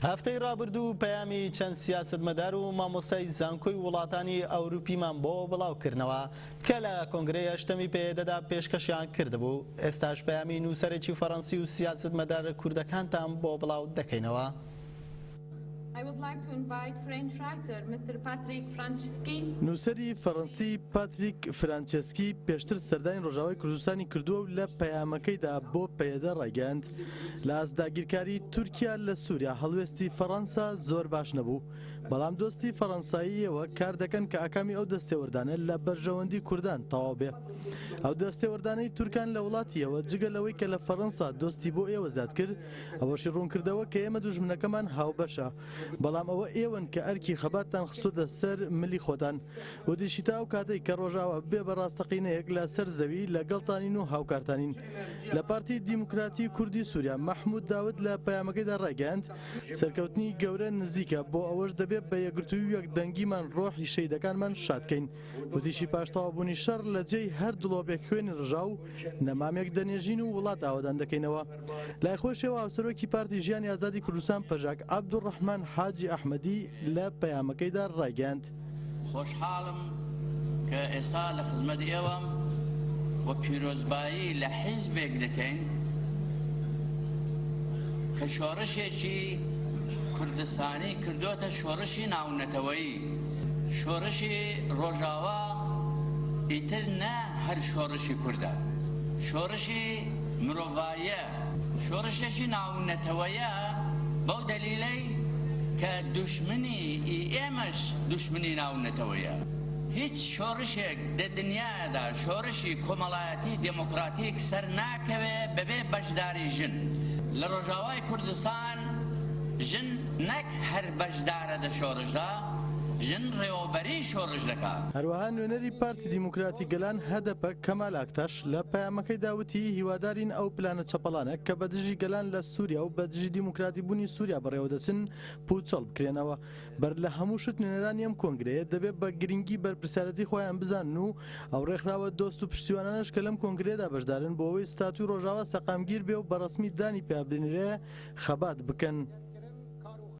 هەفتەی ڕابردوو پەیامی چەند سیاسەتمەدار و مامۆستای زانکۆی وڵاتانی ئەوروپیمان بۆ بڵاوکردنەوە کە لە کۆنگرەی هەشتەمی پەیەدەدا پێشکەشیان کردبوو، ئێستاش پەیامی نووسەرێکی فەڕەنسی و سیاسەتمەدارە کوردەکانتان بۆ بڵاو دەکەینەوە. نووسەری فەڕەنسی پاتریک فرانچێسکی پێشتر سەردانی ڕۆژاوای کوردستانی کردووە و لە پەیامەکەیدا بۆ پەیەدە ڕایگەیاند، لە ئاست داگیرکاری تورکیا لە سووریا هەڵوێستی فەڕەنسا زۆر باش نەبوو، بەڵام دۆستی فەڕەنسایی ئێوە کار دەکەن کە ئاکامی ئەو دەستێوەردانە لە بەرژەوەندی کوردان تەواو بێ. ئەو دەستێوەردانەی تورکان لە وڵاتی ئێوە جگە لەوەی کە لە فەڕەنسا دۆستی بۆ ئێوە زیاد کرد، ئەوەشی ڕوونکردەوە کە ئێمە دوژمنەکەمان هاوبەشە، بەڵام ئەوە ئێوەن کە ئەرکی خەباتتان خستۆتە سەر ملی خۆتان. وتیشی تا ئەو کاتەی کە ڕۆژئاوا ببێ بە ڕاستەقینەیەک لە سەر زەوی لەگەڵتانین و هاوکارتانین. لە پارتی دیموکراتی کوردی سوریا مەحمود داود لە پەیامەکەیدا ڕایگەیاند، سەرکەوتنی گەورە نزیکە، بۆ ئەوەش دەبێ بە یەکگرتووی و یەکدەنگیمان ڕۆحی شەهیدەکانمان شاد کەین. وتیشی پاش تەواوبوونی شەڕ لە جێی هەر دڵۆپێک خوێنی ڕژاو نەمامێک دەنێژین و وڵات ئاوەدان دەکەینەوە. لای خۆیشەوە هاوسەرۆکی پارتی ژیانی ئازادی کوردستان پەژاک عەبدولڕەحمان حاجی ئەحمەدی لە پەیامەکەیدا ڕایگەیاند، خۆشحاڵم کە ئێستا لە خزمەت ئێوەم و پیرۆزبایی لە حیزبێک دەکەین کە شۆڕشێکی کوردستانی کردۆتە شۆڕشی ناونەتەوەیی. شۆڕشی ڕۆژاوا ئیتر نە هەر شۆڕشی کوردە، شۆڕشی مرۆڤاییە، شۆڕشێکی ناونەتەوەیە بەو دەلیلەی کە دوشمنی ئی ئێمەش دوشمنی ناونەتەوەیە. هیچ شۆڕشێک دە دنیادا شۆڕشی کۆمەڵایەتی دێمۆکڕاتیک سەر ناکەوێ بەبێ بەشداری ژن. لە ڕۆژاوای کوردستان ژن نەک هەر بەشدارە دە شۆڕشدا، ژن ڕێوەبەریی شۆڕش دەکا. هەروەها نوێنەری پارتی دیموکراتی گەلان، هەدەپە، کەمال ئاکتاش لە پەیامەکەیدا وتی، هیوادارین ئەو پلانە چەپەڵانە کە بە دژی گەلان لە سوریا و بە دژی دیموکراتی بوونی سوریا بەڕێوەدەچن پووچەڵ بکرێنەوە. بەر لە هەموو شت نوێنەرانی ئەم کۆنگرەیە دەبێ بە گرنگی بەرپرسیارەتی خۆیان بزانن و ئەو ڕێکخراوە دۆست و پشتیوانانەش کە لەم کۆنگرەیەدا بەشدارن بۆ ئەوەی ستاتوی ڕۆژاوا سەقامگیر بێ و بە ڕەسمی دانی پیا بنرێ خەبات بکەن.